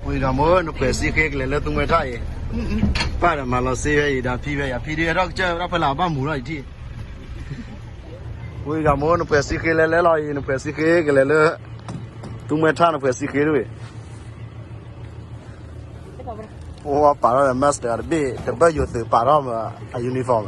ဝံၤဒီးမိၢ် နပှဲၤစံဃ့ကလဲၤလၢသူမှဲထၣ်အံၤ, ပၢ်ဒီးမၤလီၤစ့ဝဲအံၤ ဒီးဖံဝဲ ယဖံဒုးအဲၣ်ဒိးကစၢၢ်ဝဲဒၣ်ဖဲလၢအဘၣ်မူလီၤအံၤထံၣ်. ဝံၤဒီးမိၢ် နပှဲၤစံဃ့လဲၤလဲၤလီၤအံၤ နပှဲၤစံဃ့ကလဲၤလၢ သူမှဲထၣ် နပှဲၤစံဃ့တဝံၤ ပှၤပာ်ထီၣ်ဒီး mask တဂၤတဘ့ၣ် တဘၢယိၤသုးပာ်ထီၣ်မးအ uniform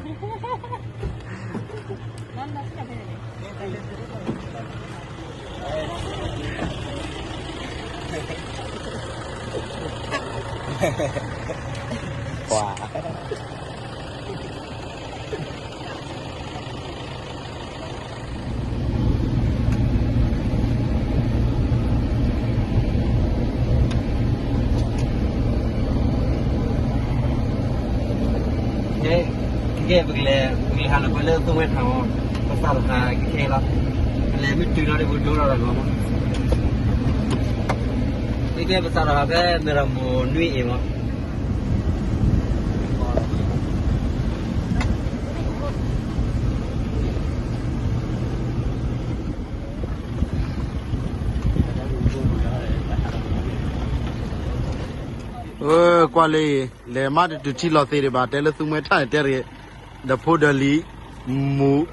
ပှၤ ကဲ ပကလဲၤ ပကလဲၤဟးလီၤကွဲလၢသူမှဲထၣ်အီၤ, ပစးထီၣ်ဟးခဲခဲလီၤ, ပလဲၤမ့ၢ်တုၤလီၤဒီးပကဒိလီၤဒီးလီၤမး, ကဲ ပစးထီၣ်ဟးဖဲမဲၢ်ရမူၤနွံအ့ၣ်မး. ကွၢ်လၢ လဲၤမးတတုၤထံလီၤသ့ဒံးဘၣ် တဲလၢသူမှဲထၣ်န့ၣ်တဲတဂ့ၤ, ဒီးဖိဒီးလံၤ မူၤ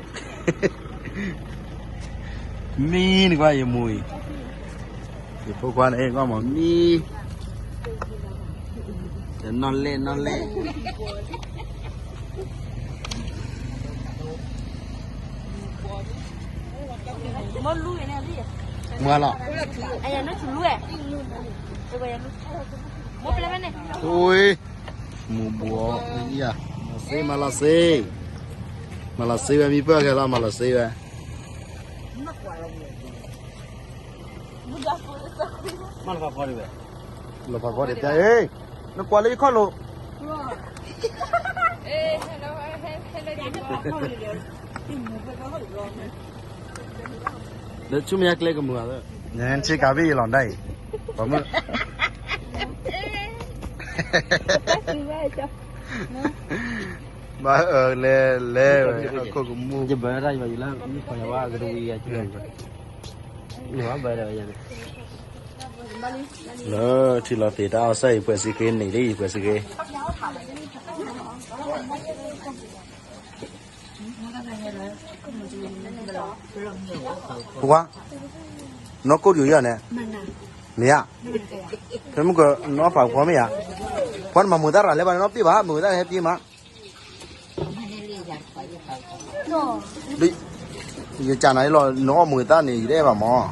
မံနကွၢ်ယမူၤအံၤ, ယဖိခွါန့ၣ် ကွၢ်မးမံ, တနီၣ်လဲၣ်နီၣ်လဲၣ် မ့ၢ်လီၤ, မ့ၢ်ပျဲၢ်ဖဲန့ၣ်, မူၤဘှီး, မၤလီၤစ့, မၤလီၤစ့ဝဲ မံပၢၢ်ခဲလီၤ မၤလီၤစ့ဝဲ, မၤလီၤဖးဖီဒံးဝဲ, လီၤဖးဖီဒံး ပျဲၢ်, နကွၢ်လၢယခီၣ်လိာ် လၢဆူမဲာ်ညါကျဲကမုာ်ဧါ, နဆ့ကၤဘ့ၣ်ယလီၤဒၣ်အံၤ, ပှၤမုၣ်, ဘၣ်အၢလဲၤလဲၤဝဲ ဟီၣ်ခိၣ်ကမူၣ်, ယဘၢတၢ်ယဘၣ်ယလၢမုၣ်ခွါယဝဲကတဝံၤယၤ, လၢထံလီၤသ့ၣ်တၢ်အီၣ်စဲၣ် ယပှဲၤစံဃ့န့ၣ်လံ ယပှဲၤစံဃ့ ပှၤ, နီၢ်ကိၣ်ဒုးယၤန့ၣ်, မ့ၢ်ဧါ, ဖဲမုၢ်ကနီၢ်ပာ်ဖှီမ့ၢ်ဧါ, ဖဲနမၤမုာ်တၢ်ရၤလဲဘၣ်န့ၣ် နီၢ်ပ့ၢ်ဘၣ် မုာ်တၢ်ဟဲပ့ၢ်မး, ယကနၤအံၤလီၤ နအီၣ်မုာ်တၢ်န့ၣ် ယတအဲၣ်ဘၣ်မး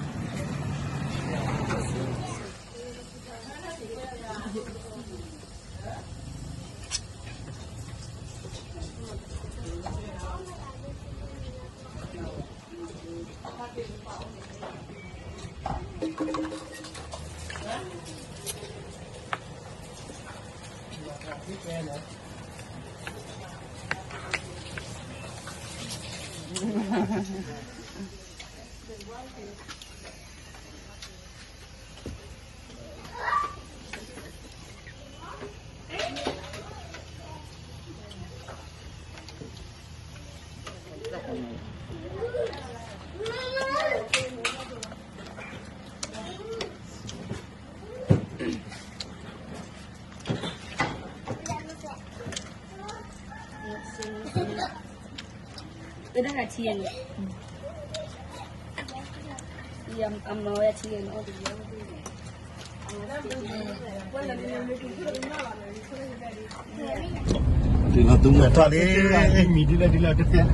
တုၤလီၤသူမှဲထီၣ်လံ, မံၤဒ်လဲၣ်ဒ်လဲၣ်တသ့,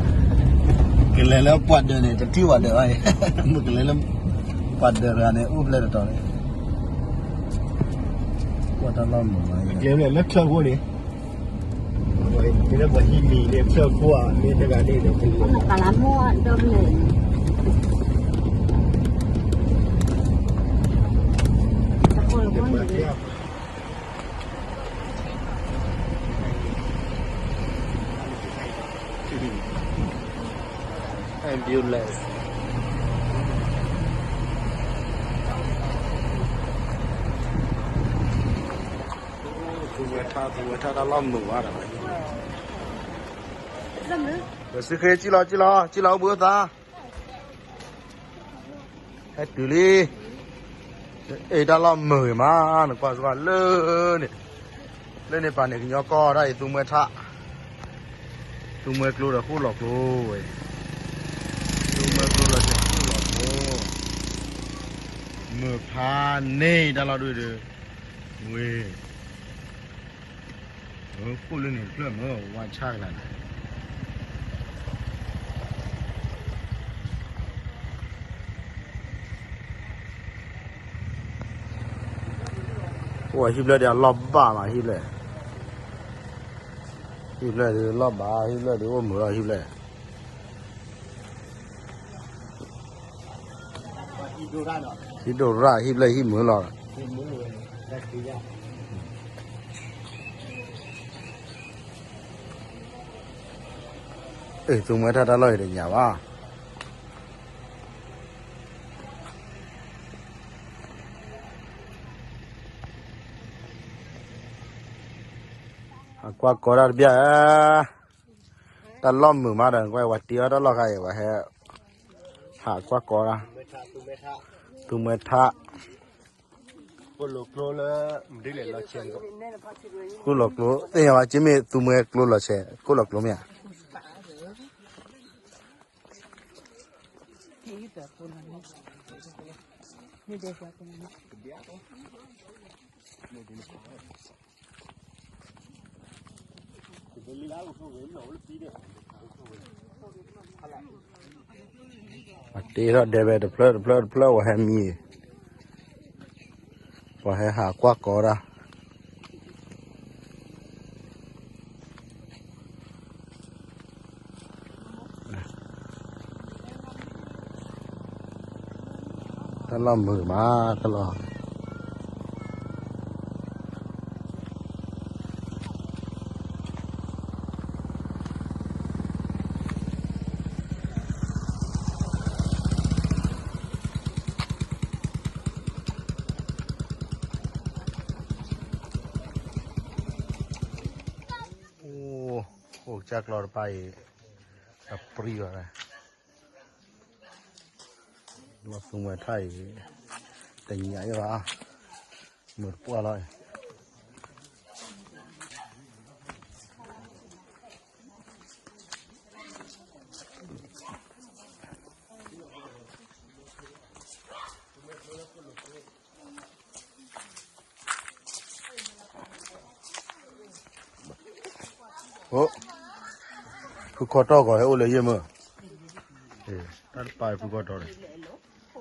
ကလဲၤလၢပှၤဒၢးန့ၣ် တထံၣ်ပှၤဒၢးဘၣ်အံၤ, မ့ၢ်ကလဲၤလၢ ပှၤဒၢးတဂၤန့ၣ် အိၣ်ဖျဲၣ်တတီၤန့ၣ်, ကွၢ်တၢ်လီၢ်မုာ်လီၤ, ကလဲၤလၢချၢၣ်ဖိန့ၣ် ပှၤဟံးမံၤန့ၣ် ဖျၢၣ်ခိၣ်ဧါ မ့ၢ်တဂၤန့ၣ်ဒီး ကလၢ Ambulance. သူဝဲထါ သူဝဲထါတၢ်လီၢ်မုာ်ဝဲဒီး, ပစုဃ့ ကံၣ်လီၤ ကံၣ်လီၤ ကံၣ်လီၤ အိၣ်ဘှံးအိၣ်သါ, ဟဲတုၤလံ. အ့ၣ် တၢ်လီၢ်မုာ်ဂ့ၤမး နကွၢ်စ့ၢ်ကီးလၢန့ၣ်, လၢန့ၣ်ပာ်န့ၣ်ကညီကီၢ်ဒၣ်အံၤ သူမှဲထး, သူမှဲကျိဒီးဃိၣ်လီၤကျိဝဲ, သူမှဲကျိလီၤစဲးဃိၣ်လီၤကျိ, မုာ်ဖးန့ၢ်တၢ်လီၢ်ဒုးဒီး, ဝ့ၢ် ဃိၣ်လၢန့ၣ်တဖျၢၣ်မ့ၢ်ဝါဆၣ်ကနၤန့ၣ်, အိၣ်ဟံၣ်ဖျၢၣ်ဒီးအလီၢ်ဘၣ်မး ဟံၣ်ဖျၢၣ်, ဟံၣ်ဖျၢၣ်ဒီးလီၢ်ဘၣ် ဟံၣ်ဖျၢၣ်ဒီးအိၣ်မုာ်လီၤ ဟံၣ်ဖျၢၣ်, ဟံၣ်ဒိၣ်ရၣ် ဟံၣ်ဖျၢၣ်ဟံၣ်မုာ်လီၤ. အ့ၣ် သူမှဲထးတၢ်လီၢ်အံၤတညါဘၣ်. ဟးကွၢ်ကီတၢ်တဘျီဧါ, တၢ်လီၢ်မုာ်မးဒီး ကွၢ်ဝဲတ့အီၣ်တၢ်လီၢ်ခါအံၤ ဝဲဟဲ ဟးကွၢ်ကီတၢ်, သူမှဲထး, ဃိၣ်လီၤကျိ သ့ၣ်ညါဘၣ် ကမ့ၢ်သူမှဲကျိလီၤဆဲး ဃိၣ်လီၤကျိမ့ၢ်ဧါ. အတ့ထီၣ်ဒဲးဝဲတဖျၢၣ်တဖျၢၣ်တဖျၢၣ် ပှၤဟဲမံ, ပှၤဟဲဟးကွၢ်ကီတၢ်. တၢ်လီၢ်မုာ်မး တၢ်လီၢ် အိၣ်ကစၢ်ကျီတပၢ်အံၤ အပြံဘၣ်, လီၢ်သူမှဲထးအံၤ တညါအံၤဘၣ်, မုာ်တပှၢ်လီၤ. ဖုခီတီၢ်ဂီၤဟဲအိၣ်လၢယဲၢ်မုၢ်, တၢ်တပာ်ဖုခ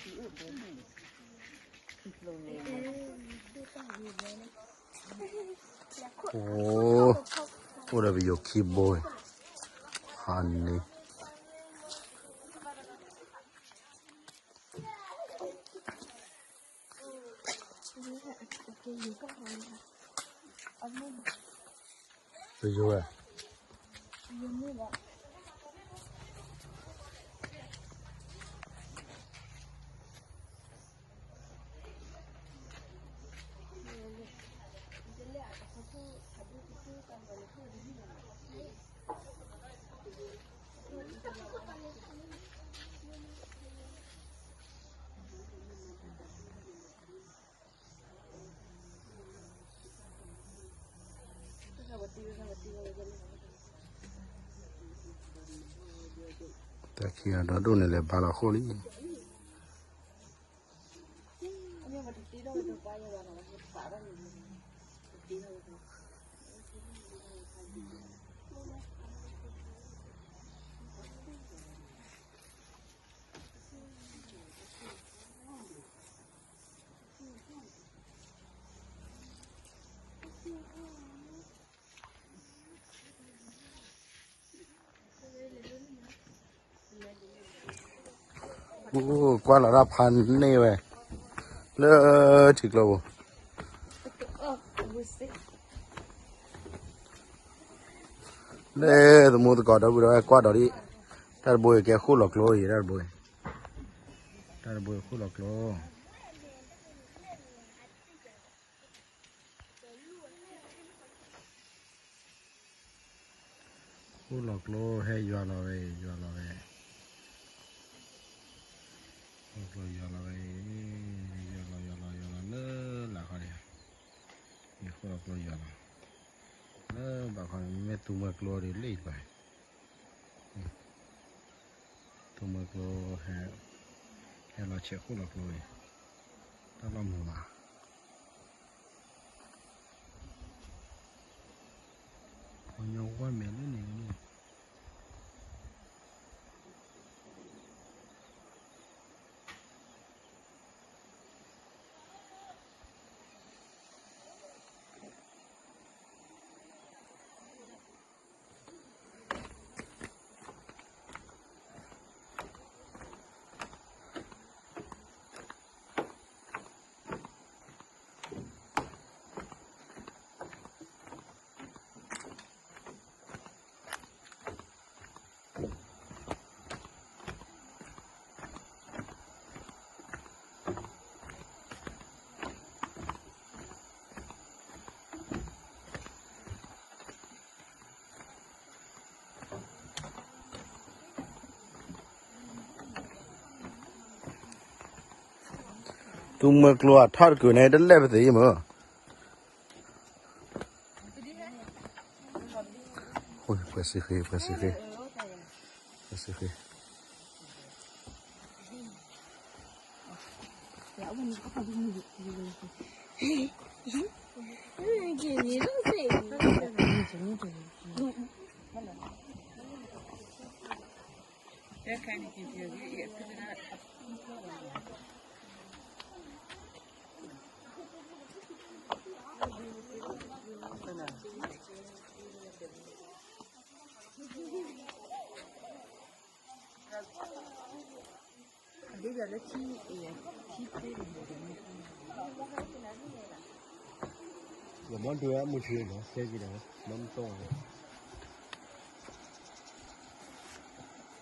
ီတီၢ်န့ၣ်, ဖုခီတီၢ်ဟဲဖံဧါ. အိၣ်ဒီးပယိၤခံဘိ, ဟါန့ၣ် ပယိၤဝဲ. တၢ်ခံဂၤဒီဒိၣ်န့ၣ်လဲၤဘါလီၤဃိၣ်လံ. အိၣ်ကွၢ်လီၤတၢ်ဖးန့ၢ်ဝဲ လၢထံကျိပူၤ လၢသမူသကိးဒီပုၢ်ဒီဝဲၢ်ကွၢ်ဒီးဒ် တၢ်တဘိအံၤကဲဃိၣ်လီၤကျိအံၤ တၢ်တဘိအံၤ တၢ်တဘိအံၤဃိၣ်လီၤကျိ ဃိၣ်လီၤကျိ ဟဲယွၤလီၤဝဲ ယွၤလီၤဝဲ ယီၤလီၤဝဲ, ယီၤလီၤ ယီၤလီၤ ယီၤလီၤလၢလၢ်ခီန့ၣ်, ယဃိၣ်လီၤကျိယီၤလီၤ, လၢဘၣ်ခီန့ၣ် မ့မ့ၢ်သူမွဲကျိဒီးလၢအံၤတဖၣ်, သူမွဲကျိ ဟဲလီၤဆဲးဃိၣ်လီၤကျိအံၤ, တၢ်လီၢ်မုာ်ဘၣ်. ပှၤညီဝဲမဲာ်လၢန့ၣ်န့ၣ် သူမွဲကျိအထီၣ်တကုာ်န့ၣ် တလဲၣ်ပသ့ၣ်မ့ၢ်, ပှၤစုဃ့ ပှၤစုဃ့ ပှၤစုဃ့. ယမ့ၢ်ဒိးအမုၢ်ထံလီၤ ဆဲက့ၤဒီး မ့ၢ်မ့ၢ်တီၢ်လီၤ.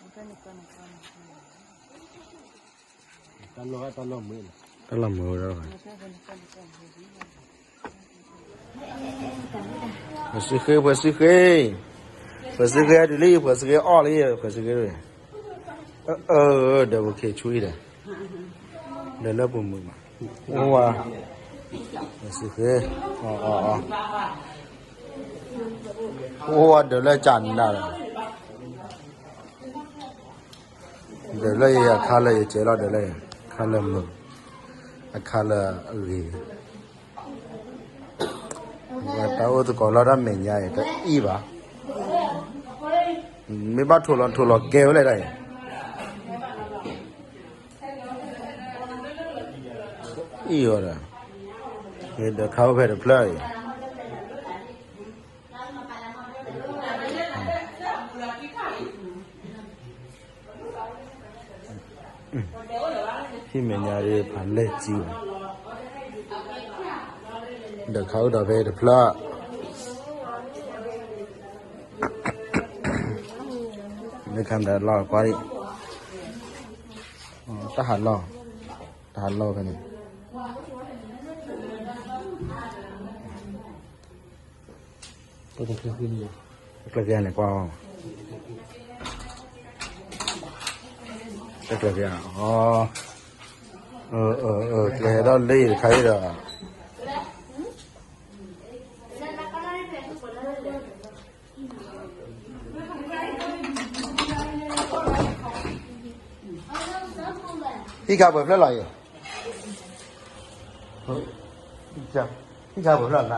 တၢ်လီၢ် တၢ်လီၢ်မုာ်လီၤ. တၢ်လီၢ်မုာ်ဝဲဒၣ်. ပှၤစုဃ့ ပှၤစုဃ့, ပှၤစုဃ့အဒုးလံ ပှၤစုဃ့အီၣ်လံ ပှၤစုဃ့, အၢ ဒီးပခဲဆူအံၤဒီး ဒီးလၢပမုာ်မး, အိၣ်ဝဲ, ပှၤစုဃ့, အိၣ်ဝဲဒီးလၢကၢ်နၤဒီး ဒီးလၢယအခါလၢယကဲလီၤဒီးလၢ အခါလၢမုာ်, အခါလၢအဂ့ၤ, တၢ်အိၣ်သကိးလီၤတၢ်မဲာ်ညါအံၤ တအံၣ်ဘၣ်, မ့ၢ်ဘၣ်ထိၣ်လီၤထိၣ်လီၤကဲဝဲလဲၣ်တၢ်အံၤ, အံၣ်ဝဲဒီး, ဒီးခါအိၣ်ဖဲတဖျၢၣ်အံၤ ဟံၣ်မဲာ်ညါဒ်ဖးလဲၢ်ကၠံဘၣ်, ဒီးခါအိၣ်ဒီးဖဲတဖျၢၣ်, လၢခါမတၤလီၢ်ကွၢ်ဒံး, တၢ်ဟးလီၢ်, တၢ်ဟးလီၢ်ဖဲန့ၣ် တၢ်ကျၢၤက့ၤန့ၣ်ကွၢ်, တၢ်ကျၢၤက့ၤ, အၢ ကျဲၤဟဲထီၣ်လၢယတခါအံၤဒီး ဟံၣ်ခါပှဲၤဖျၢၣ်လီၤအံၤ, ဟံၣ်ခါပှဲၤဖျၢၣ်လီၤ,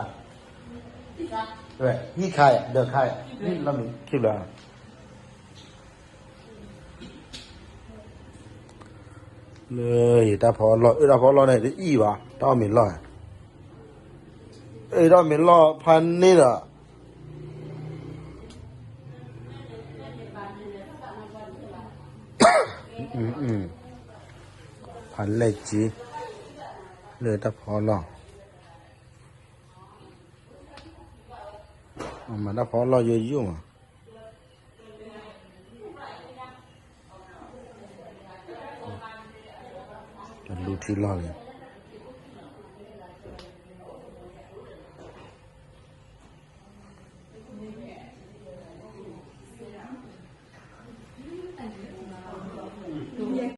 ဟံၣ်ခါဒီးခါ, လီၤမ့ၢ်ခံဘျီ, လၢယတၢ်ဖီအီၣ်လီၢ် အၢ တၢ်ဖီအီၣ်လီၢ်န့ၣ် တအံၣ်ဘၣ် တၢ်အီၣ်မ့ၤလီၢ်, အၢ တၢ်အီၣ်မ့ၤလီၢ်ဖးန့ၣ်ဒီး ဖးလဲၢ်ကၠံ လၢတၢ်ဖီအီၣ်လီၢ်, မၤတၢ်ဖီအီၣ်လီၢ်ယိယိမး, လူၤထံလီၢ်လံ